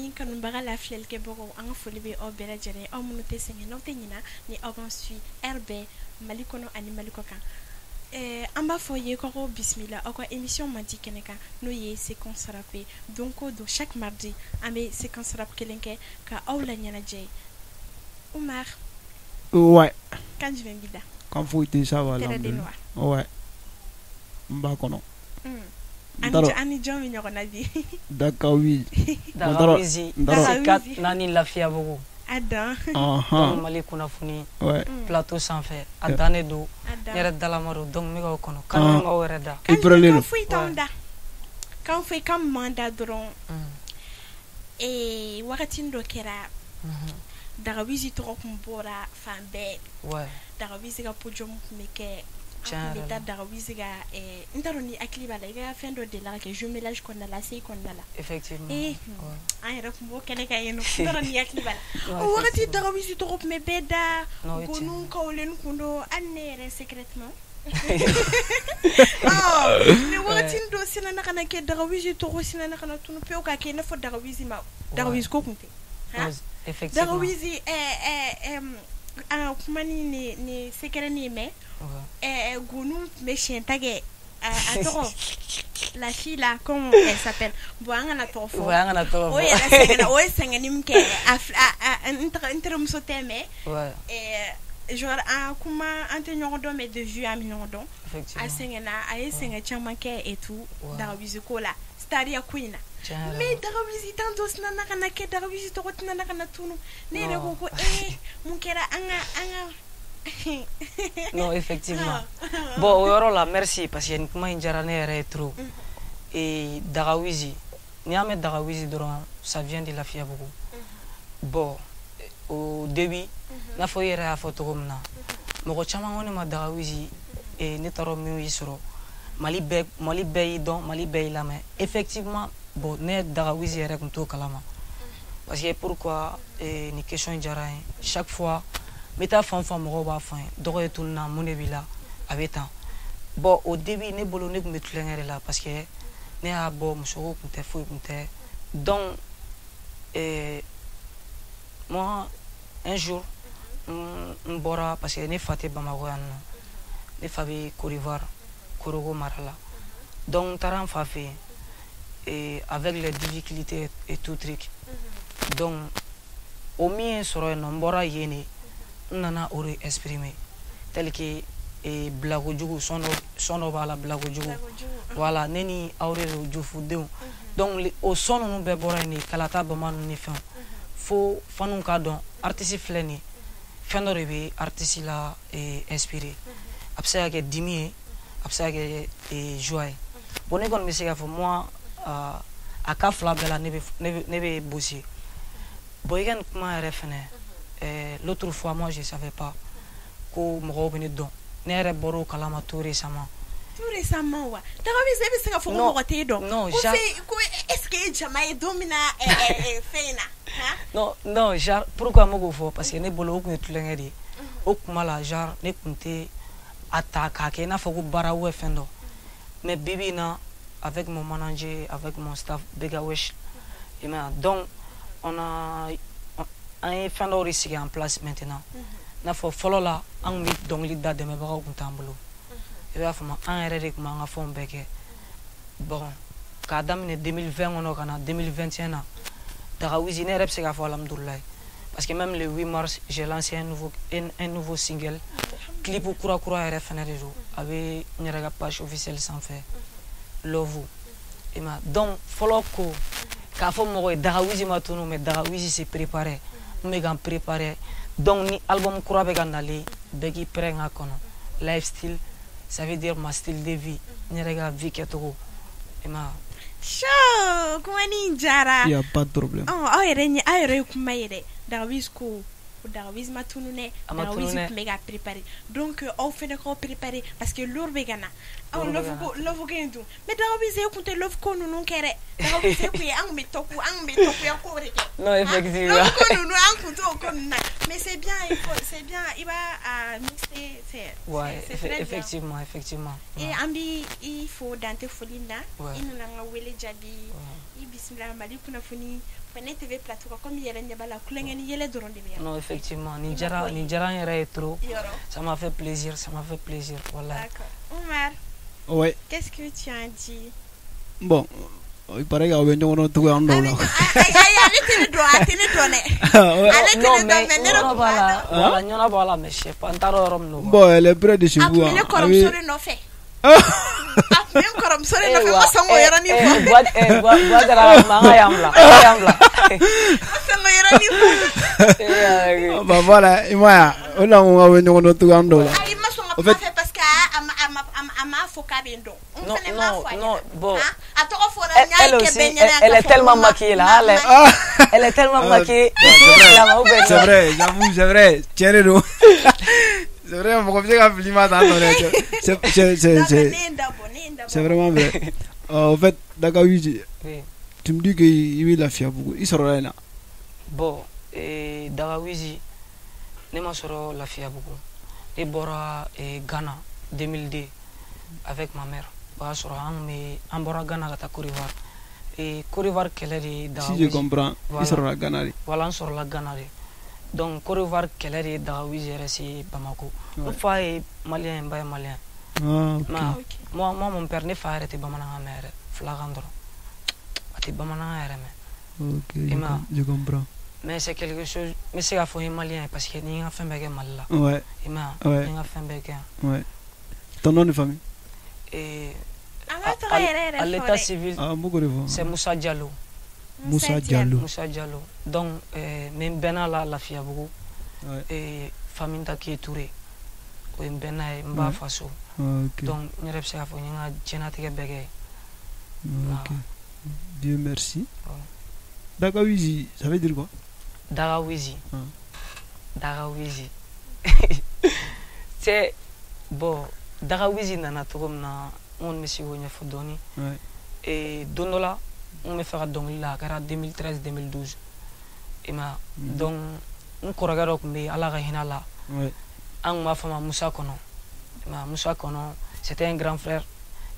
Kunnafoni kanubaga la filɛlikɛbagaw, an ka foli bɛ aw bɛɛ lajɛlen, aw minnu tɛ sɛgɛn, n'aw tɛ ɲina ni aw b'an suit heure bɛɛ, Mali kɔnɔ ani Mali kɔ kan. An b'a fɔ ye kɔkɔ bisimila aw ka émission mandi kɛnɛ kan, n'o ye séquence rap ye. Don o don, chaque mardi, an bɛ séquence rap kelen kɛ ka aw la ɲɛnajɛ. Umar. Ouais. Kan jumɛn b'i da? Kan foyi tɛ, ça va. Tɛrɛ den wa? Ouais. N b'a kɔnɔ. An ni jɔn bɛ ɲɔgɔn na bi? Dakawi. Dakawizi C4 naani Lafiyabugu. A dan. Donc Mali kunnafoni plateau sanfɛ, a dannen don, n yɛrɛ dalama don, donc n bɛ k'aw kɔnɔ kan b'aw yɛrɛ da. I pɛrɛlen don. Kan foyi t'anw da. Kan foyi kan man da dɔrɔn. Wagati dɔ kɛra, Dagawizi tɔgɔ kun bɔra fan bɛɛ. Dagawizi ka podium kun bɛ kɛ. An kun bɛ taa Dagawizi ka, n t'a dɔn ni hakili b'a la, i ka fɛn dɔ delila ka kɛ jumelage kɔnɔna la, CI kɔnɔna la. Effectivement. An yɛrɛ kun b'o kɛnɛ kan yen nɔ, n t'a dɔn ni hakili b'a la. O wagati Dagawizi tɔgɔ kun bɛ bɛɛ da. Gonu kawulen kun don, hali ne yɛrɛ secrètement. Ni wagati dɔ sera na ka na kɛ, Dagawizi tɔgɔ sera na ka na tunu pewu ka kɛ i n'a fɔ Dagawizi ma Dagawizi ko kun tɛ. Effectivement. Dagawizi, an ka kuma ni secret ni ye, mais Gonu tun bɛ siɲɛ ta kɛ, a tɔgɔ, la fille là, comment elle s'appelle? Bon, an kana tɔgɔ fɔ. Ouais, an kana tɔgɔ fɔ. O yɛrɛ sɛgɛnna, o ye sɛgɛnni min kɛ, a n terimuso tɛ, mais genre an kuma, an tɛ ɲɔgɔn dɔn, mais de vue an bɛ ɲɔgɔn dɔn. A sɛgɛnna, a ye sɛgɛn caman kɛ et tout Dagawizi ko la, staria ko in na. Mais Dagawizi tantôt sina na ka na kɛ, Dagawizi tɔgɔ tɛna na ka na tunu. Ne yɛrɛ ko mun kɛra an ka Non, effectivement. Bon, o yɔrɔ la, merci, parce que nin kuma in diyara ne yɛrɛ ye trop. Et Dagawizi, n'i y'a mɛn Dagawizi dɔrɔn, ça vient de Lafiyabugu. Bon, au début, n'a fɔ i yɛrɛ y'a fɔ cogo min na, mɔgɔ caman ko ne ma Dagawizi, ne t'a dɔn min y'i sɔrɔ. Mali bɛɛ, Mali bɛɛ y'i dɔn, Mali bɛɛ y'i lamɛn. Effectivement, bon, ne Dagawizi yɛrɛ tun t'o kalama. Parce que pourquoi nin question in diyara n ye? Chaque fois n bɛ taa fan o fan, mɔgɔw b'a fɔ n ye dɔgɔ ye tunun na, mun de b'i la, a bɛ tan. Bon, au début, ne bolo ne tun bɛ tulonkɛ de la, parce que ne y'a bɔ, musoko tun tɛ, foyi tun tɛ. Donc moi, un jour, n bɔra, parce que ne fa tɛ Bamakɔ yan nɔ, ne fa bɛ Côte d'Ivoire, Korhogo mara la. Donc n taara n fa fɛ yen, et avec les difficultés et tout truc. Donc o min ye n sɔrɔ yen nɔ, n bɔra yen de, n nana o de exprimer, tel que bilakojugu, son dɔ, son dɔ b'a la, bilakojugu. Voilà, ne ni aw de don, Jufudenw. Donc o son ninnu bɛɛ bɔra yen de, kalata bama ninnu ni fɛnw. Fo fanu k'a dɔn, artiste filɛ nin ye, fɛn dɔ de bɛ artiste la inspirer. A bɛ se ka kɛ dimi ye, a bɛ se ka kɛ joie ye. Bon, ne kɔni bɛ se k'a fɔ, moi, a ka fila bɛɛ la, ne bɛ bosser. Bon, i ka nin kuma yɛrɛ fɛnɛ, l'autre fois, moi, je savais pas ko mɔgɔw bɛ ne dɔn. Ne yɛrɛ bɔra o kalama tout récemment. Tout récemment wa? Dagawizi, e bɛ se ka fɔ ko mɔgɔ t'e dɔn? Non. Ko fɛn ko, est ce que e jama ye don min na fɛn in na? Non, non, genre, pourquoi n bɛ k'o fɔ? Parce que ne bolo o tun ye tulonkɛ de ye. O kuma la, genre, ne tun tɛ a ta k'a kɛ i n'a fɔ ko baara ou fɛn dɔ. Mais bi bi in na, avec mon manager, avec mon staff, Bega Wesh, i m'a ye, donc on a an ye fɛn dɔw de sigi en place maintenant. I n'a fɔ fɔlɔ la, an tun bɛ dɔnkili da, dɛmɛbagaw tun t'an bolo. I b'a faamu, an yɛrɛ de tun b'an ka fɛnw bɛɛ kɛ. Bon, k'a daminɛ 2020 kɔnɔ ka na 2021 na, Dagawizi, ne yɛrɛ bɛ se k'a fɔ alhamdulilayi. Parce que même le 8 mars, j'ai lancé un nouveau single. Clip kura kura yɛrɛ fɛnɛ de don. A bɛ n yɛrɛ ka page officielle sanfɛ. Love. I m'a ye, donc fɔlɔ ko k'a fɔ mɔgɔ ye Dagawizi ma tunu, mais Dagawizi s'est préparé. N bɛ ka n préparé. Donc ni album kura bɛ ka nalen, bɛɛ k'i prêt n ka kɔnɔ. Lifestyle, ça veut dire ma style de vie. N yɛrɛ ka vie kɛcogo. I m'a ye. Chaud, kuma ni diyara. Il y a pas de problème. Aw yɛrɛ ɲɛ, aw yɛrɛ ye kuma ye dɛ. Dagawizi ko Dagawizi ma tunu dɛ. A ma tunu Dagawizi dɛ. Tun bɛ ka préparer. Donc aw fɛnɛ k'aw préparer, parce que lourd bɛ ka na. Aw Lourd bɛ love ka na. ko, love ko in dun. Mais Dagawizi, e kun tɛ love ko ninnu kɛ dɛ. Dagawizi, e kun ye, an kun bɛ tɔku, an kun bɛ tɔkuya ko de kɛ. Non, effectivement. Love ko ninnu, an kun t'o ko ninnu na. Mais c'est bien, il faut, c'est bien, i b'a a mixer, c'est c'est très bien. Effectivement, effectivement. Et an bi i fo dante foli na. I nana n ka wele jaabi. I bisimila Mali kunnafoni. Panɛ TV plateau kan, comme i yɛrɛ ɲɛ b'a la, kulonkɛ ni yɛlɛ dɔrɔn de bɛ yan. Non, effectivement, nin diyara, nin diyara n yɛrɛ ye trop. Yɔrɔ. Ça m'a fait plaisir, ça m'a fait plaisir, wallahi. D'accord. Oumar, Ouais. qu'est-ce que tu as dit? Bon, il paraît qu'aw bɛ ɲɔgɔn dɔn cogoya dɔw la. Ayi, ale tɛ ne dɔn, a tɛ ne dɔn dɛ. Ouais. Ale tɛ Non, ne dɔn, mais mais ne de ɲɔnɔ tun b'a b'a la, dɔn. voilà, ɲɔnɔ b'a la, mais je sais pas, n t'a dɔn yɔrɔ min don, quoi. Bon, elle est près de chez A vous. tun bɛ ne Hein. kɔrɔmuso de nɔfɛ. A tun bɛ n kɔrɔmuso de nɔfɛ, n ma sɔn k'o yɔrɔnin fɔ. Guadara, ma an ka yan bila, an ka yan bila. N ma sɔn k'o yɔrɔnin fɔ. Ah, bah voilà, i m'a ye wa? O de la n ko k'aw bɛ ɲɔgɔn dɔn cogoya dɔw la. Ayi, n ma sɔn ka Au kuma fait- fɛ parce que a ma a ma a m'a fɔ k'a bɛ n dɔn. N Non, fɛnɛ m'a non, fɔ a ɲɛna. non, bon. Han? A tɔgɔ fɔra, Elle, n y'a elle kɛ aussi, bɛɛ ɲɛna elle k'a est fɔ tellement ko ma- maquillée là, ma- elle est, ma- Ah. elle est tellement Ah, maquillée. c'est vrai, c'est vrai, j'avoue, c'est vrai, tiɲɛ de don. C'est vrai, mɔgɔ bɛ se ka fili ma tan tɔ dɛ. C'est Donc, c'est ne ye n da bɔ, ne ye n da bɔ. c'est vraiment vrai. En fait, Dagawizi, Oui. tu me dis que i bɛ Lafiyabugu, i sɔrɔla yen na. Bon, eh, Dagawizi, ne ma sɔrɔ Lafiyabugu. Ne bɔra eh, Ghana 2002 avec ma mère. O y'a sɔrɔ an kun bɛ, an bɔra Ghana ka taa Côte d'Ivoire. Eh, Côte d'Ivoire kɛlɛ de ye Si je Dagawizi. comprends, i Voilà. sɔrɔla Ghana de. Voilà, n sɔrɔla Ghana de. Donc Côte d'Ivoire kɛlɛ de ye Dagawizi yɛrɛ se Bamako. N Ouais. fa ye malien ye, n ba ye malien. Ah, ok. Ma, Ok. moi, mon père, ne fa yɛrɛ tɛ bamanankan mɛn yɛrɛ, filakan dɔrɔn. A tɛ bamanankan yɛrɛ mɛn. Ok, je I m'a je comprends. Mais c'est quelque chose, n bɛ se k'a fɔ n ye malien ye parce que ni n ka fɛn bɛɛ kɛ Mali la. Ouais, I m'a ye, ouais, n ka fɛn bɛɛ kɛ yan. ouais. Ton nom de famille? Et An ka tɔgɔ yɛrɛ yɛrɛ à fɔ l'état dɛ. civil, Ah, n b'o de fɔ. c'est Moussa Diallo. Moussa Diallo. Moussa Diallo. Donc, n bɛ n bɛnna la Lafiyabugu. Ouais. Et Faminta Keye Touré. O ye n bɛnna ye, n b'a Ouais. faso. Ah, ok. Donc, n yɛrɛ bɛ se k'a fɔ n ye n ka diɲɛlatigɛ bɛɛ kɛ yen. Ah, ok. Dieu merci. Ouais. Dagawizi, ça veut dire quoi? Dagawizi. Ah. Dagawizi. C'est bon, Dagawizi nana cogo min na, n kɔni bɛ se k'o ɲɛfɔ dɔɔni. Ouais. Et don dɔ la, n kun bɛ fɛ ka dɔnkili la, a kɛra 2013 2012. I m'a ye. Mhm. Donc n kɔrɔkɛ dɔ tun bɛ yen, Ala ka hinɛ a la. Ouais. An tun b'a fɔ a ma Musa Kɔnɔ. I m'a ye, Musa Kɔnɔ, c'était un grand frère.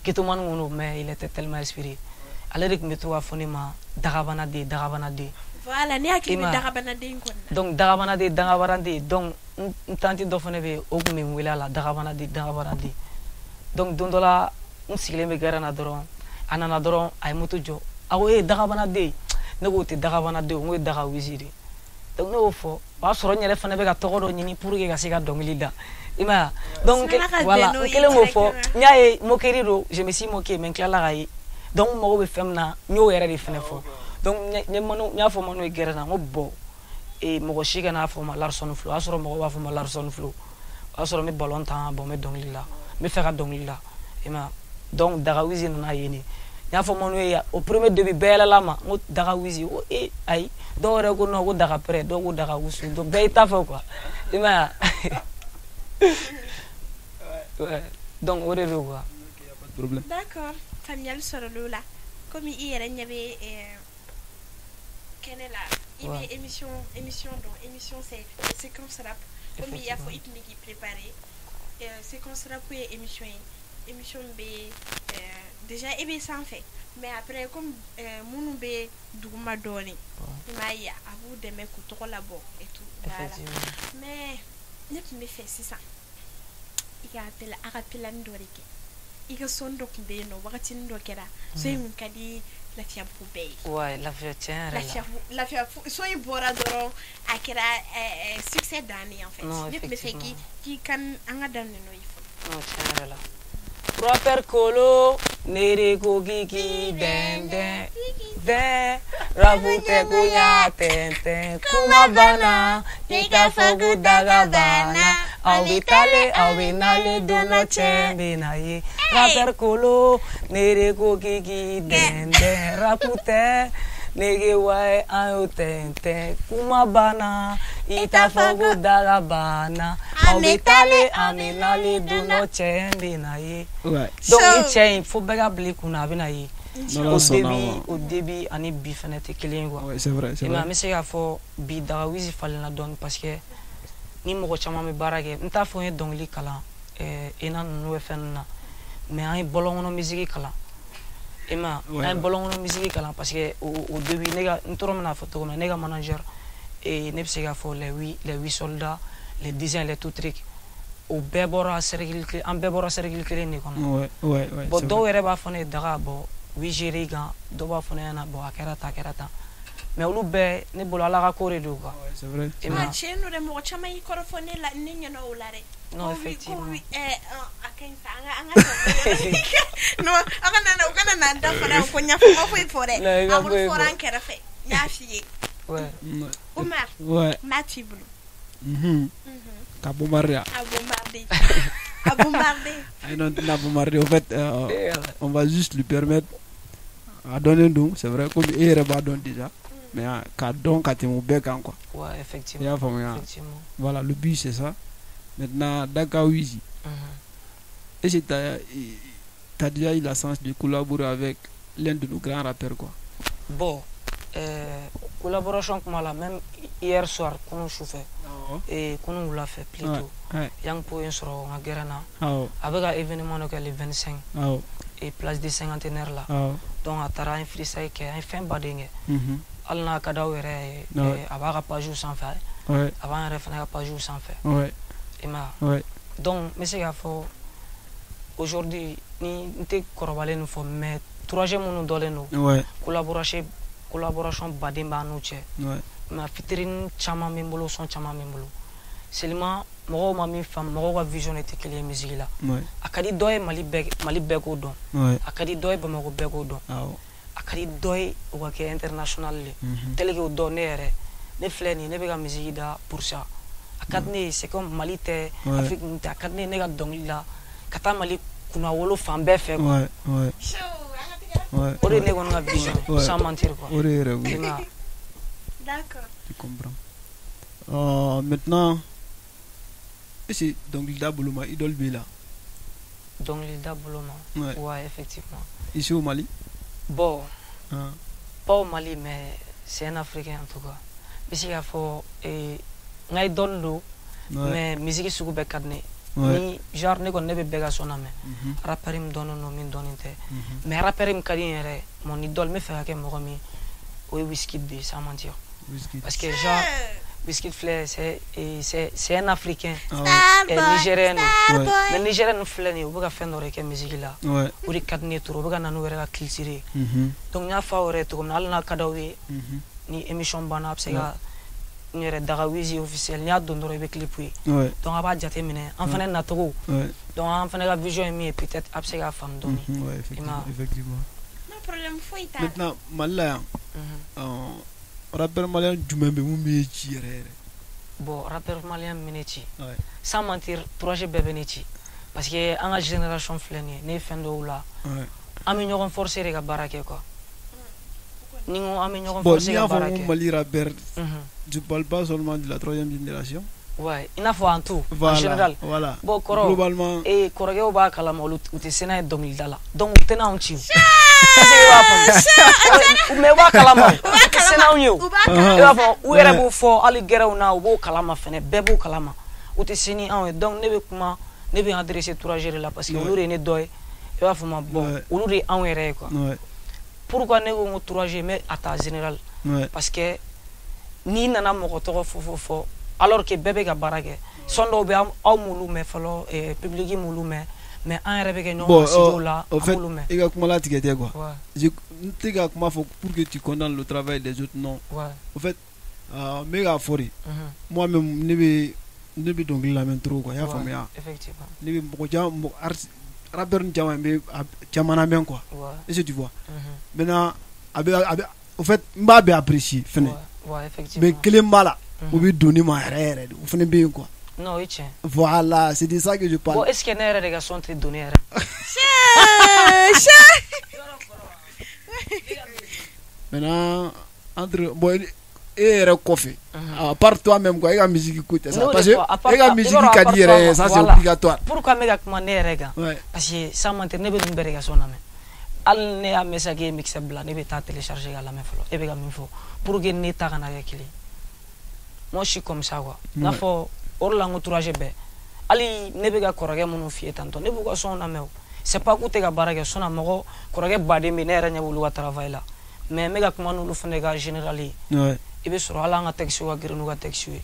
Ghettoman kun don, mais il était tellement inspiré. Ale de tun bɛ to k'a fɔ ne ma Dagabana den, Dagabana den. Voilà, ne hakili I bɛ m'a ye. dagabana den in kɔni na. Donc Dagabana den, Dagabana den. Donc n tante dɔ fana bɛ yen, o tun bɛ n wele a la Dagabana den, Dagabana den. Donc don dɔ la, n sigilen bɛ gɛrɛn na dɔrɔn, a nana dɔrɔn, a ye moto jɔ. A ko e Dagabana den. Ne k'o tɛ Dagabana den, n k'o ye Dagawizi de. Donc ne y'o fɔ, o y'a sɔrɔ n yɛrɛ fana bɛ ka tɔgɔ dɔ ɲini pour que ka se ka dɔnkili da. I m'a ye wa? Donc Sinna ka voilà, bɛn n'o n ye kɛlen k'o fɔ, directement. n y'a ye moquerie don, je me suis moqué, mais n tilala k'a ye. Donc n mago bɛ fɛn min na, n y'o yɛrɛ de fɛnɛ fɔ. Donc n ye Manu, n y'a fɔ Manu ye gɛrɛn na, n ko bon, ee mɔgɔ si kana fɔ ma Larson Flo, o y'a sɔrɔ mɔgɔw b'a fɔ ma Larson Flo. O y'a sɔrɔ n bɛ ballon tan, bon n bɛ dɔnkili la, n bɛ fɛ ka dɔnkili la. I m'a ye? Donc Dagawizi nana yen de. N y'a fɔ Manu ye au premier début bɛɛ yɛlɛla ma, n ko Dagawizi, ko ee ayi, dɔw yɛrɛ ko non ko Daga pɛrɛ, dɔw ko Daga wusu, donc bɛɛ y'i ta fɔ quoi. I m'a ye? Ouais. Donc o de don quoi. Ok, y a pas de problème. D'accord. Faamuyali sɔrɔla o la. Komi i yɛrɛ ɲɛ bɛ kɛnɛ la, i bɛ Ouais. émission dɔn, émission c'est séquence rap. Komi i y'a fɔ i tun bɛ k'i préparer. Séquence rap ye émission ye. Émission min bɛ déjà e bɛ sanfɛ, mais après comme minnu bɛ duguma dɔɔnin, i m'a ye, a b'u dɛmɛ k'u tɔgɔ labɔ et tout. Voilà. Effectivement. Mais ne tun bɛ fɛ sisan i ka appel a cappella dɔ de kɛ. I ka son dɔ tun bɛ yen nɔ, wagatinin dɔ kɛra, son in kun ka di Lafiyabugu bɛɛ ye. Ouais, Lafiya tiɲɛ yɛrɛ la. Lafiyabugu son in bɔra dɔrɔn, a kɛra succès dan ye en fait. Non, Ne tun bɛ fɛ k'i effectivement. k'i kan an ka daminɛ n'o ye fɔlɔ. Non, tiɲɛ yɛrɛ la. Rapper kolo, ne de ko k'i k'i dɛn dɛn dɛn. Rapu tɛ ko ɲa tɛn tɛn. Kuma banna, i ka fɔ ko daga banna. Aw bɛ taale, aw bɛ nale, don dɔ cɛ bɛ na ye. Rapper kolo, ne de ko k'i k'i dɛn dɛn. Rapu tɛ nege wa ye an y'o tɛn tɛn. Kuma banna, i t'a fɔ ko daga banna. Aw bɛ taale, an bɛ nale, don dɔ cɛ bɛ na ye. Ouais. Donc ni cɛ in fo bɛɛ ka bila i kun na, a bɛ na ye. N'Ala Au sɔnna début, ma. au début ani bi fɛnɛ tɛ kelen ye quoi. Ouais, c'est vrai, c'est I m'a ye, vrai. an bɛ se k'a fɔ bi Dagawizi falenna dɔɔni parce que ni mɔgɔ caman bɛ baara kɛ, n t'a fɔ n ye dɔnkili kalan ENA ninnu bɛ fɛn ninnu na, mais an ye bɔlɔnkɔnɔ musique kalan. E ma an ye bɔlɔn kɔnɔ musique kalan parce que au début ne ka n tora bɛna fɔ cogo min na, ne ka manager et ne bɛ se k'a fɔ les huit soldats, les dizaines, les tout trucs, o bɛɛ bɔra cercle kelen, an bɛɛ bɔra cercle kelen de kɔnɔ. Bon, dɔw yɛrɛ b'a fɔ ne ye daga bɔ huit gérer kan, dɔw b'a fɔ ne ɲɛna bon, a kɛra tan, a kɛra tan, mais olu bɛɛ ne bolo Ala ka ko de don quoi. Ouais, c'est vrai. E ma Ah, tiɲɛ don dɛ, mɔgɔ caman y'i kɔrɔfɔ ne la, ne ɲɛna o la dɛ. Non, Ko oui, ko effectivement. oui, a ka ɲi sa, an ka non, aw kana na, u kana na n da fana ko ɲɛfɔ, ma foyi fɔ dɛ. Non, i ma A kɔni foyi fɔra fɔ. n kɛrɛfɛ, n y'a f'i ye. Umar, n b'a t'i bolo. Ka bombarder. A bombarder, a bombarder. Ah non, tɛna bombarder. Au fait, on va juste lui permettre a dɔnnen don, c'est vrai, comme e yɛrɛ b'a dɔn déjà, mais k'a dɔn ka tɛmɛ o bɛɛ kan quoi. Ouais, I effectivement. y'a faamuya? Effectivement. Voilà, le but, c'est ça. Maintenant, Daka Wizi, est-ce que t'as déjà eu la chance de collaborer avec l'un de nos grands rappeurs, quoi? Bon, collaboration kuma la, même hier soir, kunun sufɛ et kunun wula fɛ plutôt, Yang Po ye n sɔrɔ n ka gɛrɛn na. A bɛ ka événement dɔ kɛ le 25 et place du cinquantenaire la. Donc a taara, an ye freestyle kɛ, an ye fɛn baden kɛ. Hali n'a ka d'aw yɛrɛ ye, a b'a ka page sanfɛ, a b'an yɛrɛ fana ka page sanfɛ. I ma ye? Ouais. Donc n bɛ se k'a fɔ aujourd'hui ni n tɛ kɔrɔbalen nin fɔ, mais troisième minnu dɔlen don, collaboration baden b'an n'u cɛ. Mais featuring caman bɛ n bolo, son caman bɛ n bolo, seulement mɔgɔw ma min faamu, mɔgɔw ka vision de tɛ kelen ye musique la. A ka di dɔ ye Mali bɛɛ, Mali bɛɛ k'o dɔn. A ka di dɔ ye Bamakɔ bɛɛ k'o dɔn. A ka di dɔ ye o ka kɛ international de. Tel que o dɔ ne yɛrɛ, ne filɛ nin ye, ne bɛ ka musique da pour ça. A ka di ne ye, c'est comme Mali tɛ, Afrique ninnu tɛ, a ka di ne ye ne ka dɔnkili da ka taa Mali kunnawolo fan bɛɛ fɛ quoi. Chaud, an ka tigɛ. O de ye ne kɔni ka vision, sans mentir quoi. O de yɛrɛ I oui. ma ye? D'accord. Tu comprends. Maintenant, est-ce que dɔnkilida bolo ma, idole b'i la? Dɔnkilida bolo ma? Ouais. Ouais, effectivement. Ici au Mali? Bon, Ah. pas au Mali, mais c'est un Africain en tout cas. N bɛ se k'a fɔ n ka idole don, mais musique sugu bɛɛ ka di ne ye. Ni genre ne kɔni, ne bɛ bɛɛ ka son lamɛn. Rappeur min dɔnnen don, min dɔnnen tɛ. Mais rappeur min ka di n yɛrɛ ye, mon idole, n bɛ fɛ ka kɛ mɔgɔ min ye, o ye Wizkid de ye, sans mentir. Wizkid. Parce que genre Wizkid filɛ, c'est un Africain. Ah ouais. Star boy, Nigérien don. star boy. Mais Nigérien ninnu filɛ nin ye, u bɛ ka fɛn dɔ de kɛ musique la. O de ka di ne ye trop, u bɛ ka na n'u yɛrɛ ka culture ye. Donc n y'a fɔ aw yɛrɛ ye cogo min na, hali n'a ka d'aw ye, ni émission banna, a bɛ se ka n yɛrɛ Daga Wizi officiel, n'i y'a don dɔrɔn i bɛ clip ye. Donc a b'a jate minɛ an fana nacogo. Donc an fana ka vision ye min ye, peut-être a bɛ se k'a faamu dɔɔni. Ouais, effectivement. I ma- Effectivement. Non, problème foyi t'a la. Maintenant, Mali la yan, rappeur malien jumɛn bɛ mun b'i ci yɛrɛ yɛrɛ? Bon, rappeur malien min bɛ ne ci, sans mentir, 3G bɛɛ bɛ ne ci parce que an ka génération filɛ nin ye, ne ye fɛn dɔw la, an bɛ ɲɔgɔn forcer de ka baara kɛ quoi. Ni n ko an bɛ ɲɔgɔn Bon, forcer n'i ka y'a fɔ baara ko kɛ. Mali rappeur, je parle pas seulement de la troisième génération. Ouais, i n'a fɔ en tout, en Voilà, général. voilà. Bon, kɔrɔ, Globalement, kɔrɔkɛw b'a kalama, olu u tɛ se n'a ye dɔnkilida la, donc u tɛ n'anw ci o. Est-ce que i b'a faamu? Mais u b'a kalama o, u tɛ se n'anw ye o. U b'a kalama. I b'a fɔ u yɛrɛ b'o fɔ hali gɛrɛw na, u b'o kalama fɛnɛ, bɛɛ b'o kalama, u tɛ se ni anw ye. Donc ne bɛ kuma, ne bɛ adressé 3G de la parce que olu de ye ne dɔ ye, i b'a faamu? Bon, olu de ye anw yɛrɛ ye quoi. Pourquoi ne ko n ko 3G, mais a ta général, parce que n'i nana mɔgɔ tɔgɔ fɔ fɔ fɔ, alors que bɛɛ bɛ ka baara kɛ, son dɔw bɛ aw m'olu mɛn fɔlɔ, public m'olu mɛn, mais an yɛrɛ bɛ kɛ ɲɔgɔn Bon, kan studio la, au an fait, b'olu mɛn. i ka kuma latigɛ tɛ quoi. Ouais. N tɛ ka kuma fɔ pour que tu condamnes le travail des autres, non. Au fait, n bɛ k'a fɔ de, moi-même, ne bɛ dɔnkili lamɛn trop quoi, i y'a faamuya? Effectivement. Ne bɛ mɔgɔ caman, mɔgɔ artiste, rappeur ni caman, n bɛ a caman lamɛn quoi. Est-ce que tu vois? Maintenant, a bɛ au fait, n b'a bɛɛ apprécier fɛnɛ. Ouais, effectivement. Mais kelen b'a la, o bɛ don ne ma yɛrɛ yɛrɛ de, o fɛnɛ bɛ yen quoi. Non, o ye tiɲɛ. Voilà, c'est de ça que je parle. Bon, est ce que ne yɛrɛ de ka son tɛ don ne yɛrɛ? Chaud. Maintenant, entre bon e yɛrɛ kɔfɛ, à part toi-même quoi, e ka musique ko tɛ sa, N'o de parce que fɔ, à part e ka i musique b'a dɔn, à ka part di toi, yɛrɛ ye, ça c'est voilà. obligatoire. Pourquoi n bɛ ka kuma ne yɛrɛ kan? Parce que sans mentir, ne bɛ ninnu bɛɛ de ka son lamɛn. Hali ne y'a mɛn sa k'e ye mixtape bila, ne bɛ taa télécharger ka lamɛn fɔlɔ, e bɛ ka min fɔ, pour que ne ta kana kɛ kelen. Moi, je suis comme ça quoi. N'a fɔ o de la n ko 3G bɛɛ, hali ne bɛ ka kɔrɔkɛ minnu f'i ye tantôt, ne b'u ka son lamɛn o. C'est pas k'u tɛ ka baara kɛ, sinon mɔgɔ kɔrɔkɛ baden bɛ, ne yɛrɛ ɲɛ b'olu ka travail la, mais n bɛ ka kuma n'olu fana ka général ye. I bɛ sɔrɔ hali an ka texte ka girin n'u ka texte ye,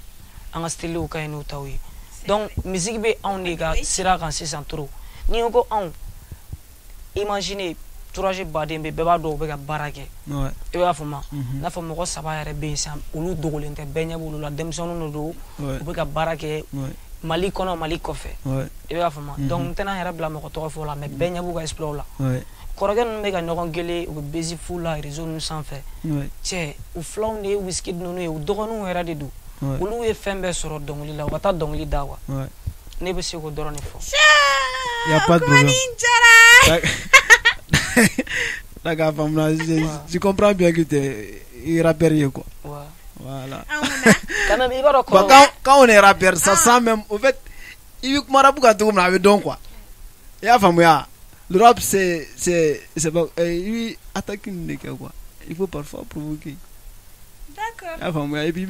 an ka style ka ɲi n'u taw ye. Donc musique bɛ anw de ka sira kan sisan trop. N'i ko anw, imagine 3G baden bɛ, bɛɛ b'a dɔn u bɛ ka baara kɛ. I b'a faamu, n'a fɔ mɔgɔ 3 yɛrɛ bɛ yen sisan, olu dogolen tɛ, bɛɛ ɲɛ b'olu la, denmisɛnninw de don, u bɛ ka baara kɛ Mali kɔnɔ, Mali kɔfɛ. I b'a faamu, donc n tɛna n yɛrɛ bila mɔgɔ tɔgɔ fɔ la, mais bɛɛ ɲɛ b'u ka exploit la. Kɔrɔkɛ ninnu bɛ ka ɲɔgɔn gele, u bɛ bezi fu la réseau ninnu sanfɛ. Cɛ, u filanw de ye Wizkid ninnu ye, u dɔgɔninw yɛrɛ de don. Olu ye fɛn bɛɛ sɔrɔ dɔnkili la, u ka taa dɔnkili da wa. Ne bɛ se k'o dɔrɔn de fɔ. Y a pas de problème. D'accord, je comprends bien que tu es rappeur quoi. Ouais. Voilà. Quand même, il va quand on est rappeur, ça sent même. Au fait, il y a un don quoi. Il y a le rap, c'est pas il attaque une quoi. Il faut parfois provoquer. D'accord. Et puis il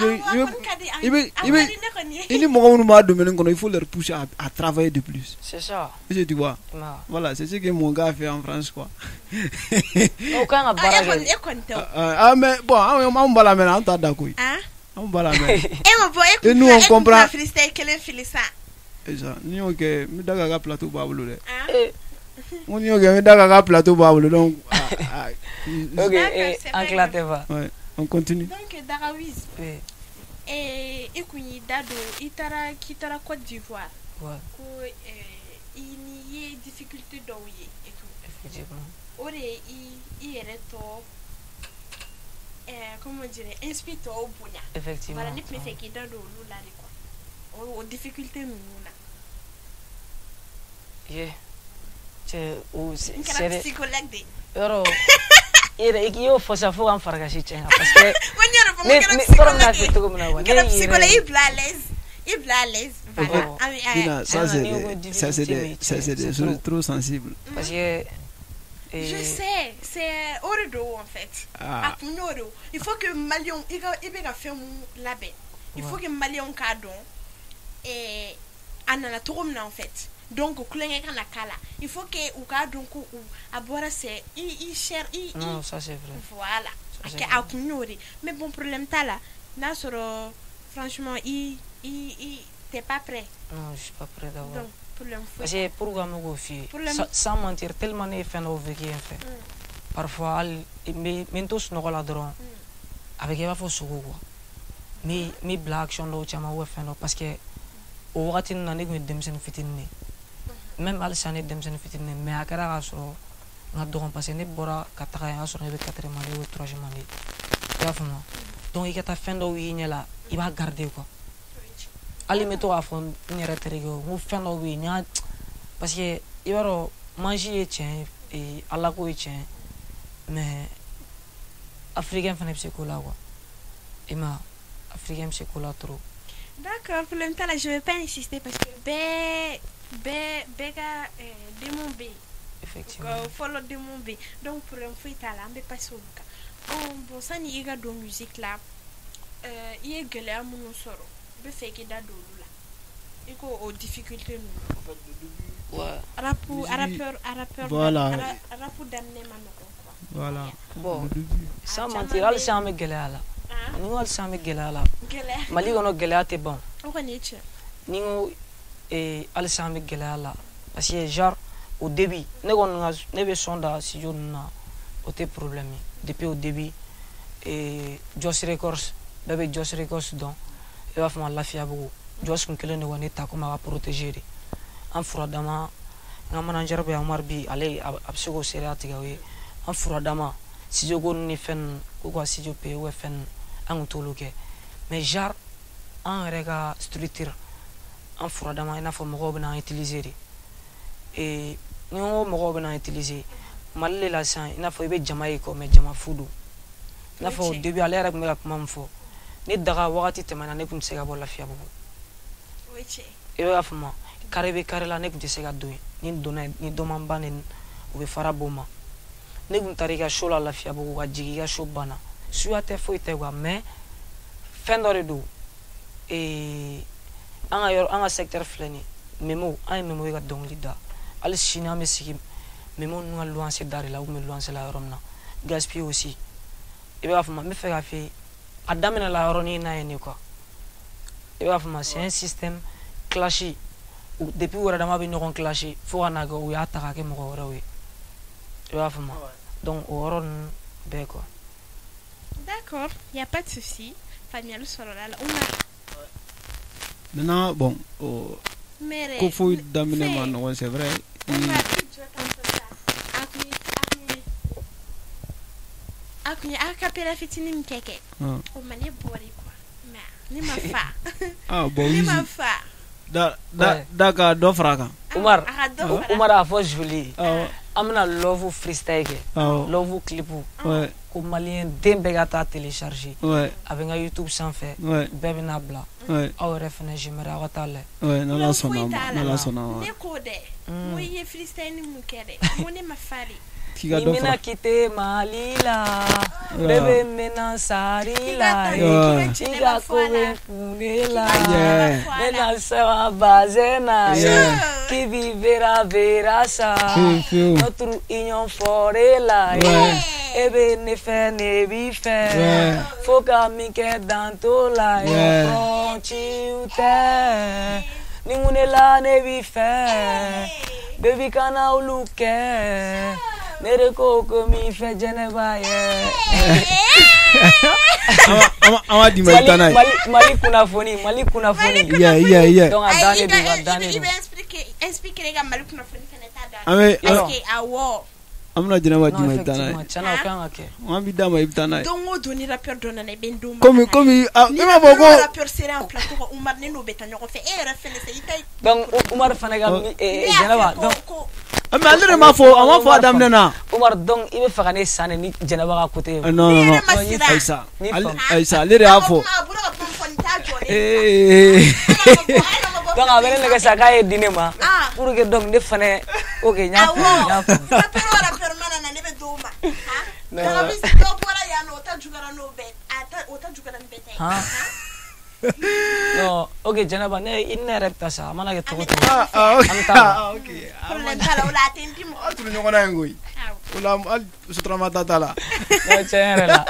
faut leur pousser à travailler de plus. C'est ça. Tu vois. Voilà, c'est ce que mon gars fait en France quoi. Ah mais bon, on va la mettre en tête d'accord. On va la mettre. Et nous on comprend. Ni on que mi daga ka plateau ba bolo dɛ. On ni on que mi daga ka plateau ba bolo donc. OK, enclaté va. Ouais. On continue. Donc Daga Wiz. Oui. Et i dado itara kitara Côte d'Ivoire. Ouais. Ko i ni ye difficulté dɔw ye et tout. Effectivement. O de i yɛrɛ tɔ comment dire inspire tɔw bonya. Effectivement. Voilà, ne tun bɛ fɛ k'i da don olu la de quoi. O difficulté ninnu na. Ye. Cɛ o c'est kɛra psychologue de. Yɔrɔ. I y'o fɔ sa fo k'an farikasi tiɲɛ parce que ne ne psychologue i bila à l'aise, i bila à l'aise. Voilà. Ça c'est des choses trop sensibles. Parce que je sais, c'est o de don en fait. A kun y'o de, il faut que Maliyɛnw i bɛ ka fɛn mun labɛn, il faut que Maliyɛnw k'a dɔn a nana cogo min na en fait. Donc kulonkɛ kana k'a la, il faut que u k'a dɔn ko a bɔra c'est i cher i. Non, ça c'est vrai. Voilà, a kun y'o de, mais bon problème t'a la, n'a sɔrɔ franchement i t'es pas prêt. Non, je suis pas prêt d'abord. Donc problème foyi. Parce que pourquoi n bɛ k'o f'i ye, sans mentir, tellement ne ye fɛn dɔw vécu yen fɛ. Parfois hali n bɛ n to sunɔgɔ la dɔrɔn, a bɛ kɛ i b'a fɔ sogo quoi. N bɛ bila action dɔw caman ou fɛn dɔ parce que o wagati ninnu na ne tun ye denmisɛnnin fitinin de ye. Même halisa ne denmisɛnnin fitinin mais a kɛra k'a sɔrɔ n ka dɔgɔn parce que ne bɔra ka taga yen, o y'a sɔrɔ ne bɛ 4e année ou 3e année, i y'a faamu. Donc i ka taa fɛn dɔw y'i ɲɛ la, i b'a garder quoi. Hali n bɛ to k'a fɔ n yɛrɛ terikɛ ye, n ko fɛn dɔw bɛ yen n y'a parce que i b'a dɔn magie ye tiɲɛ ye, Ala ko ye tiɲɛ ye, mais africain fana bɛ se ko la quoi. I ma ye, africain bɛ se ko la trop. D'accord, problème t'a la, je vais pas insister parce que bɛɛ bɛɛ ka démon bɛ yen. Effectivement. Fɔlɔ démon bɛ yen, donc problème foyi t'a la, an bɛ passer olu kan. Bon, sani i ka don musique la, i ye gɛlɛya minnu sɔrɔ, n bɛ fɛ k'i da don olu la. I ko o difficulté ninnu. Ouais. Rap voilà. Rap daminɛ ma nɔgɔn quoi. Voilà. Bon, sans mentir, halisa an bɛ gɛlɛya la. Ni ko halisa an bɛ gɛlɛya la. Gɛlɛya. Mali kɔnɔ gɛlɛya tɛ ban. O kɔni ye tiɲɛ. Ni n ko halisa an bɛ gɛlɛya la parce que genre au début ne kɔni ka ne bɛ son da studio ninnu na, o tɛ problème ye. Depuis au début Jos Records, bɛɛ bɛ Jos Records dɔn, i b'a fɔ ma Lafiyabugu. Jos kun kelen de wa ne ta komi a ka protéger de. An furadama, n ka manager bɛ yan Omar bi, ale a bɛ se k'o seereya tigɛ o ye. An furadama studio ko ninnu ni fɛn ninnu, ko ka studio payer ou fɛn ninnu, an kun t'olu kɛ. Mais genre an yɛrɛ ka structure, an furadama i n'a fɔ mɔgɔw bɛ n'an utiliser de. Ni n ko mɔgɔw bɛ n'an utiliser, Mali de la sisan i n'a fɔ i bɛ jama ye kɔ, mais jama fu don. I n'a fɔ au début ale yɛrɛ tun bɛ ka kuma min fɔ, ne daga wagati tɛmɛna ne tun tɛ se ka bɔ Lafiyabugu. I bɛ k'a faamu, carré bɛ carré la ne tun tɛ se ka don yen, ni n donna yen ni dɔ ma n ba nɛni u bɛ fara bɔ n ma. Ne tun taara i ka show la Lafiyabugu ka jigin i ka show banna, suya tɛ foyi tɛ quoi, mais fɛn dɔ de don. An ka yɔrɔ, an ka secteur filɛ nin ye, Memo, an ye Memo ye ka dɔnkili da, hali sini an bɛ sigi Memo ninnu ka luwanse da de la, u tun bɛ luwanse la yɔrɔ min na. Gaspi aussi, i b'a faamu, n bɛ fɛ k'a f'i ye, a daminɛ la yɔrɔnin na yen de quoi. I b'a faamu, c'est un système clash. Depuis u yɛrɛ dama bɛ ɲɔgɔn clash fo ka n'a kɛ u y'a ta k'a kɛ mɔgɔ wɛrɛw ye. I b'a faamu, donc o yɔrɔ ninnu bɛɛ quoi. D'accord, il n'y a pas de souci. Faamuyali sɔrɔla la. Umar. Maintenant, bon, ko foyi daminɛ ma nɔgɔn, c'est vrai. Umar, i jɔ tan tɔ sa. A kun ye acapella fitinin min kɛ. O ma ne bɔri quoi. Mais ne ma fa. Ah bon, ne ma fa. Da da da ka dɔ fara a kan. Umar, Umar a fɔ Julie. An bɛna Love freestyle kɛ. Love clip. Ko malien den bɛɛ ka taa télécharger. A bɛ n ka YouTube sanfɛ. Bɛɛ bɛna bila. Aw yɛrɛ fɛnɛ, j'aimerais aw ka taa lajɛ. Ouais, n'Ala sɔnna ma, n'Ala sɔnna ma. Ne ko dɛ, n ko i ye freestyle mun kɛ dɛ, n ko ne ma fa de. K'i ka dɔ fara. Ni bɛna quitter Mali la, bébé mɛna sari la, i ka ko bɛ kun ne la, ne na sama bazin na, qui vivra verra ça, notre union forêt la, e bɛ ne fɛ, ne b'i fɛ, fo ka min kɛ dan t'o la, ciw tɛ, ni mun de la ne b'i fɛ, baby kana olu kɛ. Ne de ko ko min fɛ Jɛnɛba ye. An b'a d'i ma, i bɛ taa n'a ye. Mali kunnafoni, Mali kunnafoni. Yeah. Donc a dan de don, a dan de don. I don. bɛ expliquer ka Mali kunnafoni fɛnɛ ta da. An bɛ parce que awɔ. An bɛna Jɛnɛba d'i ma, i bɛ taa n'a ye. Tiɲɛna, o kan ka kɛ. An b'i d'a ma, i bɛ taa n'a ye. Don o don ni rappeur dɔ nana, i bɛ n d'o ma. Komi e m'a fɔ ko. Ni rappeur sera en plateau kan, Umar, ne n'o bɛ taa ɲɔgɔn fɛ, e yɛrɛ fɛnɛ sa i ta. Donc Umar fana ka Jɛnɛba donc. Mais ale de m'a fɔ, a m'a fɔ a daminɛ na. Umar, donc i bɛ fɛ ka ne san de ni Jɛnɛba ka côté ye. Non non non, Ayisa, Ayisa, ale de y'a fɔ. Donc a bɛ ne nɛgɛ sa k'a ye di ne ma pour que donc ne fana, ok, n y'a faamu, n y'a faamu. Rappeur o rappeur mana na, ne bɛ d'o ma. Dɔ bɔra yan nɔ, o ta juguyara n'o bɛɛ, o ta juguyara ni bɛɛ ta ye. Non, ok, Jɛnɛba, ne i ni ne yɛrɛ bɛ taa sa, a mana kɛ cogo o cogo. Ah, An bɛ taa. ok. Problème t'a la, o la a tɛ n di mɔgɔ. Aw tun bɛ ɲɔgɔn na yen koyi. O la hali sotrama ta t'a la. Non, tiɲɛ yɛrɛ la.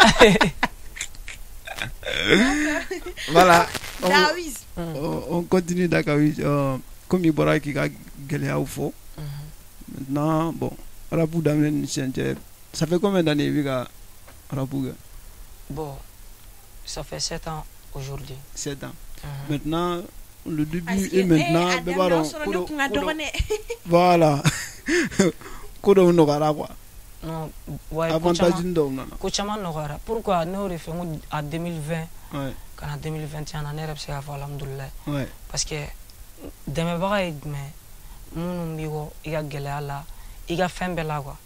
Voilà. Dawiz. On continue, Dakawiz. Comme i bɔra k'i ka gɛlɛyaw fɔ. Maintenant, bon, rap daminɛ ni sisan cɛ, ça fait combien d'années i bɛ ka rap kɛ? Bon, ça fait 7 ans aujourd'hui. 7 ans. Maintenant, le début et maintenant, bɛɛ b'a dɔn ko dɔ voilà, ko dɔw nɔgɔyara quoi. Non, ouais, avantage dɔw nana. Ko caman nɔgɔyara. Pourquoi ne y'o de fɛ, n ko a 2020 ka na 2021 na, ne yɛrɛ bɛ se k'a fɔ alhamdulilayi. Parce que dɛmɛbaga ye jumɛn, minnu b'i kɔ i ka gɛlɛya la, i ka fɛn bɛɛ la quoi.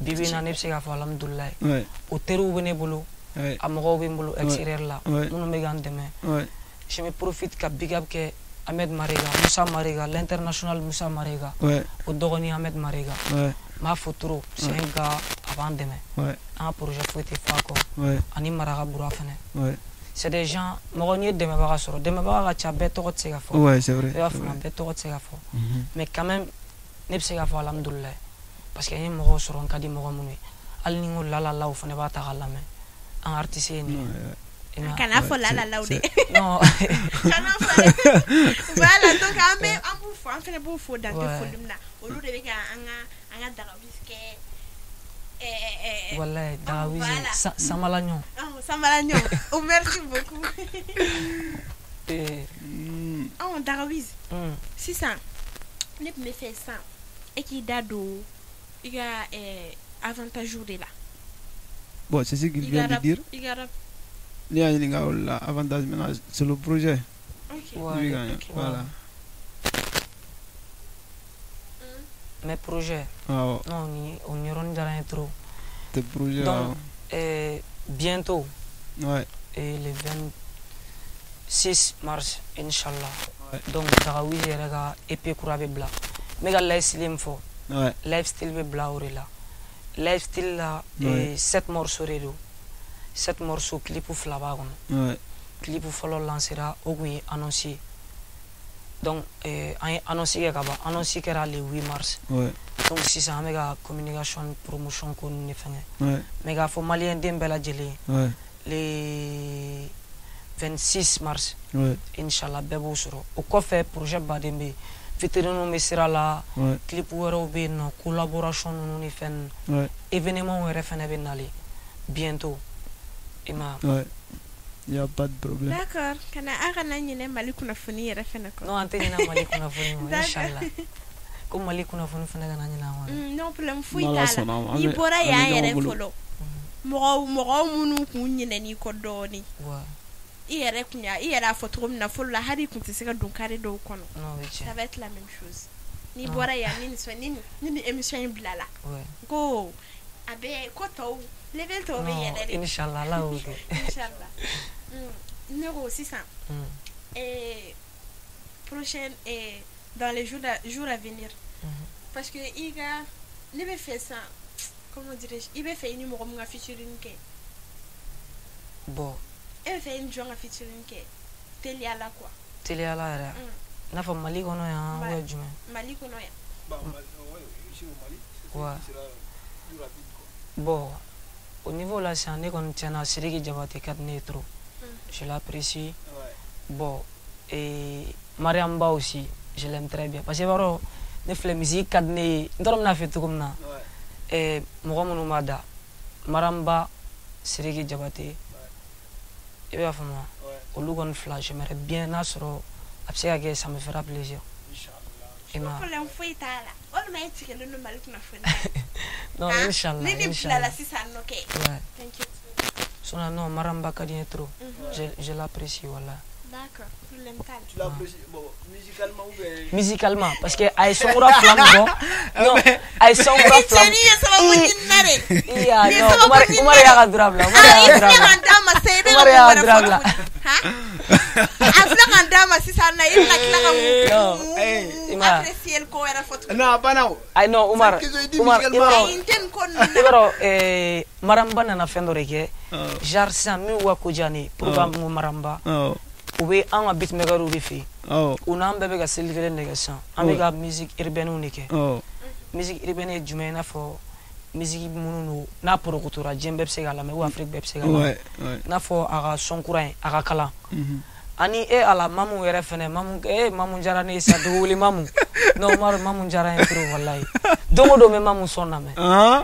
Bi bi in na, ne bɛ se k'a fɔ alhamdulilayi. O teriw bɛ ne bolo. A mɔgɔw bɛ n bolo extérieur la minnu bɛ ka n dɛmɛ. Je me profite ka big up kɛ Ahmed Marega, Musa Marega, l'international Musa Marega. O dɔgɔnin Ahmed Marega. N b'a fɔ trop, c'est un gars, a b'an dɛmɛ. An ka projet foyi tɛ fɔ a kɔ. Ani Maraka Bura fɛnɛ. C'est des gens, mɔgɔ n'i ye dɛmɛbaga sɔrɔ, dɛmɛbaga ka ca, bɛɛ tɔgɔ tɛ se ka fɔ. Ouais, c'est vrai. I b'a faamu, bɛɛ tɔgɔ tɛ se ka fɔ. Mais quand même, ne bɛ se k'a fɔ alhamdulilayi. Parce que n ye mɔgɔw sɔrɔ, n ka di mɔgɔ minnu ye. Hali ni n ko la la, o fana b'a ta k'a lamɛn. An artiste ye nin ye. Kana fɔ la la la dɛ. Non. Kana fɔ dɛ. Voilà, donc an bɛ an b'u fo, an fana b'u fo dan tɛ foli min na. Olu de bɛ ka an ka Dagawiz kɛ. Wallahi, Dagawiz Samala ɲɔgɔn. Samala ɲɔgɔn. Oh, merci beaucoup. Ɔn Dagawiz. Sisan ne tun bɛ fɛ sisan e k'i da don i ka avantage de la. Bon, c'est ce qu'il vient de dire. Ne y'a ɲininka o la, avantage maintenant, c'est le projet. Ok. Ouais, voilà. Mes projets. Ah, non, ni o yɔrɔnin diyara n ye trop. Tes projets. Donc, bientôt. Ouais. Et le 26 mars, Inch'Allah. Ouais. Donc, Dagawiz yɛrɛ ka EP kura bɛ bila. N bɛ ka lifestyle min fɔ. Ouais. Lifestyle bɛ bila o de la. Lifestyle la, 7 morceaux de don. 7 morceaux, clip fila b'a kɔnɔ. Ouais. Clip fɔlɔ lancera, o kun ye annonce ye. Donc an ye annonce kɛ ka ban, annonce kɛra le 8 mars. Ouais. Donc sisan an bɛ ka communication promotion ko ninnu de fɛngɛ. Mais k'a fɔ maliyɛn den bɛɛ lajɛlen ye, le 26 mars, inchallah bɛɛ b'o sɔrɔ. O kɔfɛ projet baden bɛ yen, featuring bɛ sira la, clip wɛrɛw bɛ yen nɔ, collaboration ninnu ni fɛn ninnu, événement yɛrɛ fɛnɛ bɛ nalen bientôt, i ma. Il y a pas de problème. D'accord. Kana a kana ɲinɛ Mali kunnafoni yɛrɛ fɛnɛ kɔ. Non, an tɛ ɲinɛ Mali kunnafoni kɔ, inchallah. Ko Mali kunnafoni fɛnɛ kana ɲinɛ an kɔ. Non, problème foyi t'a la. N'i bɔra yan yɛrɛ fɔlɔ, mɔgɔw minnu kun ɲinɛn'i kɔ dɔɔni. I yɛrɛ kun y'a, i yɛrɛ y'a fɔ cogo min na fɔlɔ la, hali i kun tɛ se ka don carré dɔw kɔnɔ. Ça va être la même chose. N'i bɔra yan ni ni émission in bila la. Ko a bɛ ko tɔw level tɔw bɛ yɛlɛ de. Inchallah Ala y'o kɛ. Inchallah. Ne ko sisan, prochaine, dans les jours à venir, parce que i ka ne bɛ fɛ sisan, comment dirais-je, i bɛ fɛ i ni mɔgɔ min ka featuring kɛ. Bon. E bɛ fɛ i ni jɔn ka featuring kɛ teliya la quoi. Teliya la yɛrɛ. I n'a fɔ Mali kɔnɔ yan ou bien jumɛn? Mali kɔnɔ yan. Ouais. Bon, au niveau là, c'est un kɔni tiɲɛna Sidiki Diabaté ka di ne ye trop. Je l'apprécie. Bon, et Mariam Ba aussi, je l'aime très bien. Parce que b'a dɔn ne filɛ musique ka di ne ye, n t'a dɔn n bɛna fɛ cogo min na. Mɔgɔ minnu b'a da, Mariam Ba, Sidiki Diabaté, i b'a faamu wa? Olu kɔni fila, j'aimerais bien n'a sɔrɔ a bɛ se ka kɛ, ça me fera plaisir. Problème foyi t'a la. Walima e tigɛlen don Mali kunnafoni na. Non, inchallah. Ni nin bilala sisan nɔ kɛ. T'inquiète. Sinon non, Mariam Ba ka di n ye trop. Je l'apprécie, voilà. D'accord, problème t'a la. Tu l'apprécies, bon, musicalement ou bien? Musicalement, parce que a ye son kura fila min bɔ. Non, a ye son kura fila. Cɛnin ye sababu ɲini na de. Iya, non, Umar y'a ka droit bila. Umar y'a ka droit bila. I filɛ ka n d'a ma sisan, i bɛ ka mun wɛrɛ fɔ tuguni? A filɛ ka n d'a ma sisan nɔ, i bɛna tila ka mun apprécier ko wɛrɛ fɔ tuguni? Non, a banna o. Ayi, non, Umar, Umar, i b'a dɔn. Ayi, n tɛ nin ko ninnu na. I b'a dɔn, Mariam Ba nana fɛn dɔ de kɛ. Genre sisan min y'u ka ko diya ne ye, pourquoi n ko Mariam Ba? U bɛ an ka beatmakerw de fɛ yen. U n'an bɛɛ bɛ ka seli kelen de kɛ sisan. An bɛ ka musique urbaine de kɛ. Musique urbaine ye jumɛn ye? I n'a fɔ musique minnu don n'a porokotora diɲɛ bɛɛ bɛ se k'a lamɛn ou Afrique bɛɛ bɛ se k'a lamɛn. I n'a fɔ a ka son kura in, a ka kalan. Ani e ala Mamu yɛrɛ fɛnɛ, Mamu, Mamu diyara ne ye sa, dugu wuli Mamu. Non, Umaru, Mamu diyara n ye trop walayi. Don o don n bɛ Mamu son lamɛn.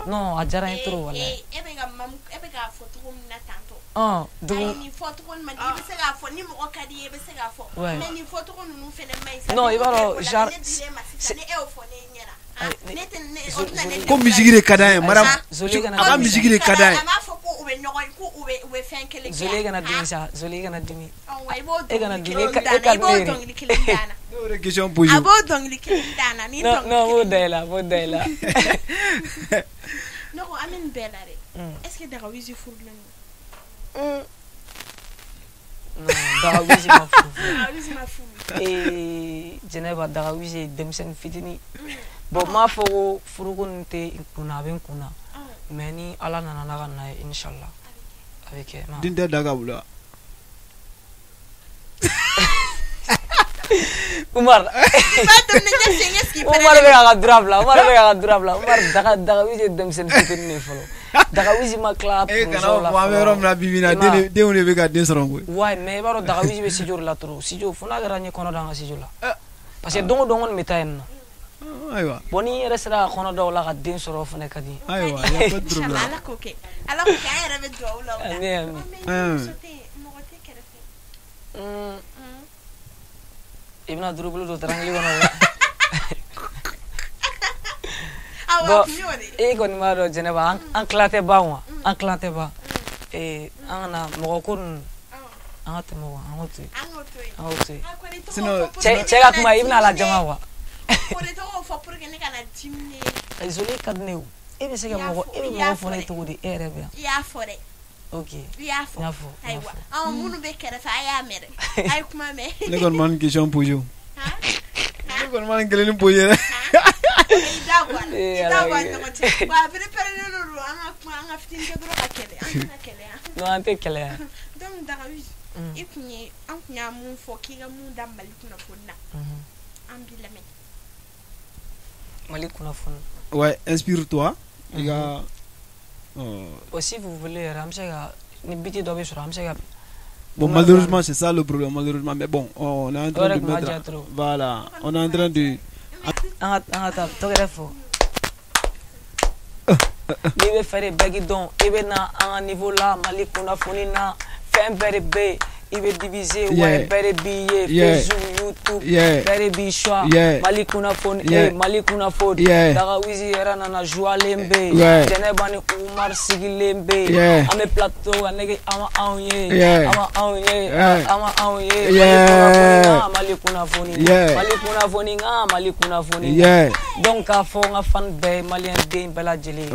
Non, a diyara n ye trop walayi. E bɛ ka Mamu, e bɛ k'a fɔ cogo min na tantôt. Dugu. Ayi, nin fɔcogo nin man di, i bɛ se k'a fɔ ni mɔgɔ ka di i ye, i bɛ se k'a fɔ. Mais nin fɔcogo ninnu fɛnɛ man ɲi. Non, i b'a dɔn genre. Ne dir'e ma sisan, ni e y'o fɔ ne ɲɛna. Ko musique de ka d'an ye, Mariam. A ka musique de ka d'an ye. A m'a fɔ ko u bɛ ɲɔgɔn, ko u bɛ fɛn kelen kɛ. Zoli kana dimi sa, Zoli kana dimi. E kana dimi, e ka di ne ye. I b'o dɔnkili kelen d'an na. Ne y'o de question posé. A b'o dɔnkili kelen d'an na. Non, non, b'o da i la, b'o da i la. Ne ko an bɛ nin bɛɛ la dɛ. Est-ce que Daga Wizi furulen don? Non, Daga Wizi ma furu. Daga Wizi ma furu. Jɛnɛba, Daga Wizi ye denmisɛnnin fitinin. Bon, n m'a fɔ ko furuko nin tɛ n kunna, a bɛ n kunna. Mais ni Ala nana n'a ka na ye, inchallah. A bɛ kɛ. Den tɛ Daga bolo wa? Umar. Umar bɛ k'a ka droit bila, Umar bɛ k'a ka droit bila. Umar, Daga Wizi ye denmisɛnnin fitinin de ye fɔlɔ. Daga Wizi ma tila projet la fɔlɔ. An bɛ yɔrɔ min na bi bi in na, denw de bɛ ka den sɔrɔ koyi. Ouais, mais i b'a dɔn Daga Wizi bɛ studio de la trop. Studio fo n'a kɛra n ye kɔnɔ da an ka studio la. Parce que don o don n kɔni bɛ taa yen nɔ. Ayiwa. Bon, ni yɛrɛ sera ka kɔnɔ da o la ka den sɔrɔ o fana ka di. Ayiwa, y a pas de problème. Ala k'o kɛ. Ala k'o kɛ, an yɛrɛ bɛ dugawu la o la. Ami, ami. Muso tɛ yen, mɔgɔ tɛ kɛrɛfɛ. I bɛna durubolo don tarangili kɔnɔ dɛ. Bon, e kɔni b'a dɔn Jɛnɛba, an tila tɛ ban wa? An tila tɛ ban. An kana mɔgɔ ko ninnu, an ka tɛmɛ o kan, an k'o to yen. An k'o to yen. An k'o to yen. Sinon cɛ ka kuma i bɛna a lajama wa? O de tɔgɔ fɔ pour que ne kana dimi. Zoli ka di ne ye o. E bɛ se ka mɔgɔ, e bɛ mɔgɔ fɔ ne cogo di e yɛrɛ bɛ yan? I y'a fɔ dɛ. Ok. I y'a fɔ. N y'a fɔ. Ayiwa, anw minnu bɛ kɛrɛfɛ a y'a mɛn dɛ. A ye kuma mɛn. Ne kɔni ma nin question posé o. Ne kɔni ma nin kelen posé dɛ. I da bɔ a la. I da bɔ a ni ɲɔgɔn cɛ. Wa a préparé don an ka kuma, an ka fitinin kɛ dɔrɔn ka kɛlɛ. An tɛna kɛlɛ yan. Non, an tɛ kɛlɛ yan. Donc Daga Wizi, i kun ye, an kun y'a mun fɔ k'i ka mun da Mali kunnafoni na. An b'i lamɛn. Mali kunnafoni. Ouais, inspire-toi. Les gars. Aussi, vous voulez, an bɛ se ka ni beat dɔ bɛ sɔrɔ, an bɛ se ka. Bon, malheureusement, c'est ça le problème, malheureusement. Mais bon, on est en train de mettre. Voilà, on est en train de. An ka taa tɔgɔ fɔ. N'i bɛ fɛ de bɛɛ k'i dɔn, i bɛ na an ka niveau la Mali kunnafoni na, fɛn bɛɛ de bɛ yen. I bɛ diviser, ouais, bɛɛ de b'i ye, Facebook, YouTube, bɛɛ de b'i choix. Mali kunnafoni, Mali kunnafoni. Daga Wizi yɛrɛ nana joilen bɛ yen. Jɛnɛba ni Umar sigilen bɛ yen. An bɛ plateau kan, nege an ma anw ye, an ma anw ye, an ma anw ye. Mali kunnafoni, Mali kunnafoni, Mali kunnafoni, Mali kunnafoni. Donc k'a fɔ n ka fan bɛɛ ye, maliyɛn den bɛɛ lajɛlen.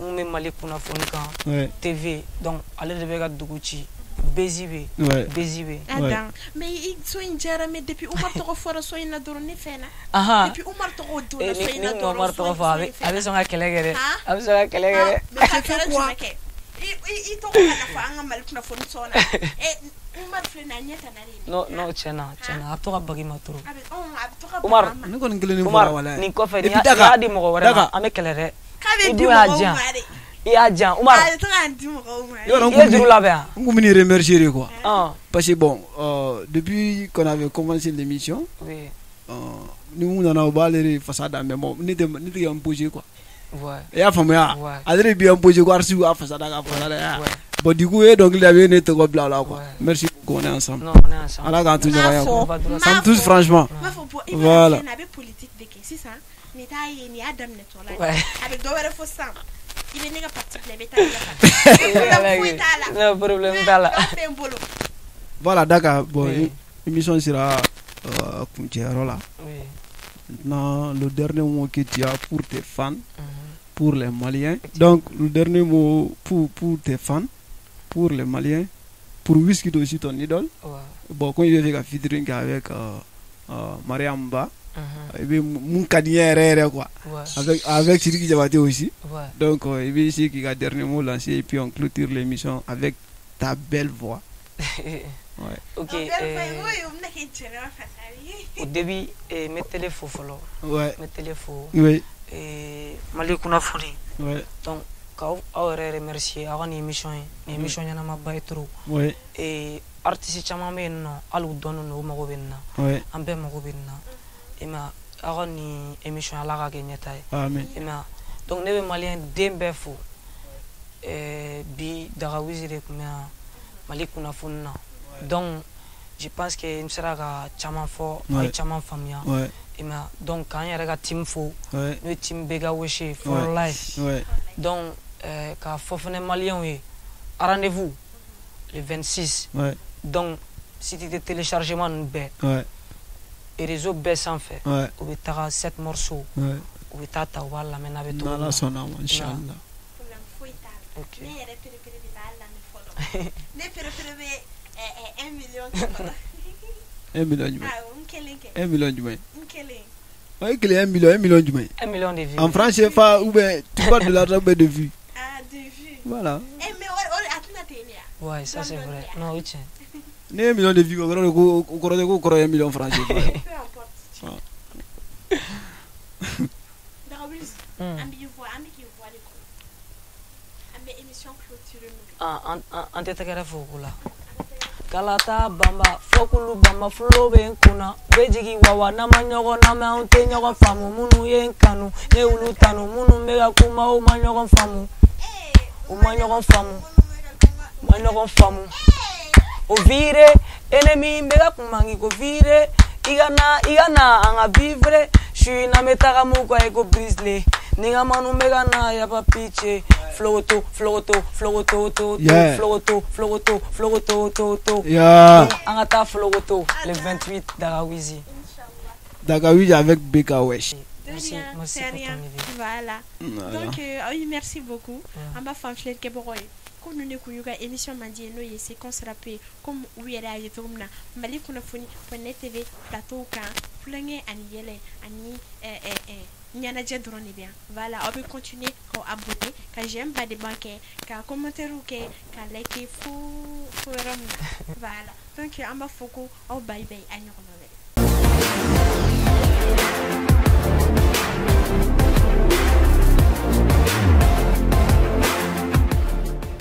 Mun bɛ Mali kunnafoni kan, TV, donc ale de bɛ ka dugu ci. Bézibé. Bézibé. Attends, mais so in diyara, mais depuis Umar tɔgɔ fɔra so in na dɔrɔn ne fɛn na. Depuis Umar tɔgɔ donna so in na dɔrɔn. Ni Umar tɔgɔ fɔ, a bɛ sɔn ka kɛlɛ kɛ dɛ. A bɛ sɔn ka kɛlɛ kɛ dɛ. Mais a kɛra jumɛn kɛ? I tɔgɔ kana fɔ an ka Mali kunnafoni sɔn na. Umar filɛ nin ye, a ɲɛ tana de ye. Non non, tiɲɛna tiɲɛna, a bɛ to ka bagi ma trop. A bɛ to ka Umar, ne kɔni kelen de fɔra walayi. Nin kɔfɛ n'i y'a di mɔgɔ wɛrɛ ma, an bɛ kɛlɛ dɛ. K'a bɛ di mɔgɔw ma de. I y'a jan Umar. A bɛ to k'a di mɔgɔw ma. I ye juru labɛn wa? N kun bɛ nin remercier de quoi. Parce que bon, depuis qu'on avait commencé l'émission, oui, ni mun nana u b'ale de fasa da, mais bon, ne tɛ ka imposer quoi. Ouais. I y'a faamuya? Ale de b'i imposer ko artiste b'a fasa da ka fasa da. Bon, du coup, e dɔnkili da, bɛ ne tɔgɔ bila o la quoi. Merci beaucoup, on est ensemble. Non, on est ensemble. Ala k'an to ɲɔgɔn ye quoi. Ça me touche franchement. Voilà. A bɛ politique de kɛ sisan. Nin t'a ye, nin y'a daminɛ tɔ la. A bɛ dɔ wɛrɛ fɔ sisan. I bɛ ne ka parti bila, i bɛ taa ne ka parti. Problème foyi t'a la. Non, problème t'a la. Fɛn bolo. Voilà, d'accord. Bon, émission sera kuncɛyɔrɔ la. Maintenant, le dernier mot que tu as pour tes fans, pour les Maliens. Donc, le dernier mot pour tes fans, pour les Maliens, pour Wizkid aussi, ton idole. Bon, quand il fait un featuring avec Mariam Ba, et puis mon cadien RR quoi, avec Sidiki Diabaté aussi. Donc, il va essayer qu'il a dernier mot lancé et puis on clôture l'émission avec ta belle voix. Ouais. Ok. Au début, mes téléphones fɔlɔ. Ouais. Mes téléphones. Oui. Mali kunnafoni. Ouais. Donc, k'aw yɛrɛ remercier aw ka nin émission ye. Nin émission ɲɛnamaba ye trop. Ouais. Et artiste caman bɛ yen nɔ, hali u dɔnnen don, u mago bɛ nin na. Ouais. An bɛɛ mago bɛ nin na. I ma aw ka nin émission, Ala k'a kɛ ɲɛta ye. Amen. I ma donc ne bɛ maliyɛn den bɛɛ fo. Bi Daga Wizi de tun bɛ yan Mali kunnafoni na. Donc je pense que n sera ka caman fɔ, aw ye caman faamuya. I ma donc k'an yɛrɛ ka team fo, n'o ye team Bega Wese for life. Donc k'a fɔ fɛnɛ maliyɛnw ye, rendez-vous le 26. Donc site de téléchargement ninnu bɛɛ, réseau bɛɛ sanfɛ, u bɛ taga 7 morceaux, u bɛ taa ta, u b'a lamɛn n'a bɛ cogo min na. N'Ala sɔnna a ma, inchallah. Problème foyi t'a la. Ne yɛrɛ perepere de b'a lamɛn fɔlɔ. Ne perepere bɛ 1 million fɔlɔ. 1 million jumɛn? Awɔ, n kelen kɛ. 1 million jumɛn? N kelen. Ouais, 1 million, 1 million jumɛn? 1 million de vues. En franc CFA ou bien tu parles de l'argent ou bien de vues? Ah, de vues. Voilà. Eh mais o a tɛna ten de ya? Ouais, ça c'est vrai. Non, o tiɲɛ. Ne ye 1 million de vues, o kɔrɔ de ko o kɔrɔ de ko kɔrɔ ye 1 million franc CFA. Peu importe. Daga Wizi, an b'i voix, an bɛ k'i voix de kɔnɔ. An bɛ émission clôturer n'o ye. An tɛ tɛgɛrɛ fɔ o ko la. Kalata bamba fɔkulu bamba fulo bɛ n kunna bɛ jigin wawa n'an ma ɲɔgɔn lamɛn anw tɛ ɲɔgɔn faamu minnu ye n kanu ne y'olu tanu minnu bɛ ka kuma u ma ɲɔgɔn faamu u ma ɲɔgɔn faamu u ma ɲɔgɔn faamu o vire ennemi bɛ ka kuma k'i ko vire i ka na an ka vivre su in na n bɛ taga mun kɔ ye ko brisle ni ka manu bɛ ka na yaba pitié flogoto flogoto flogoto to to flogoto flogoto flogoto to to. An ka taa flogoto le 28 Daga Wizi. Daga Wizi avec Beka Wesh. Merci, merci pour ton idée. Voilà. Donc oui, merci beaucoup. An b'a fɔ an filɛlikɛbagaw ye ko ninnu de kun y'u ka émission man di ye, n'o ye séquence rap ye, comme u yɛrɛ y'a ye cogo min na Mali kunnafoni point TV plateau kan, tulonkɛ ani yɛlɛ ani ɲɛnajɛ dɔrɔn de bɛ yan. Voilà, aw bɛ continuer k'aw abonner, ka j'aime ba de ban kɛ, ka commentaire kɛ, ka like fo fo yɔrɔ min na. Voilà, donc an b'a fɔ ko aw bye bye, a ɲɔgɔnna wɛrɛ.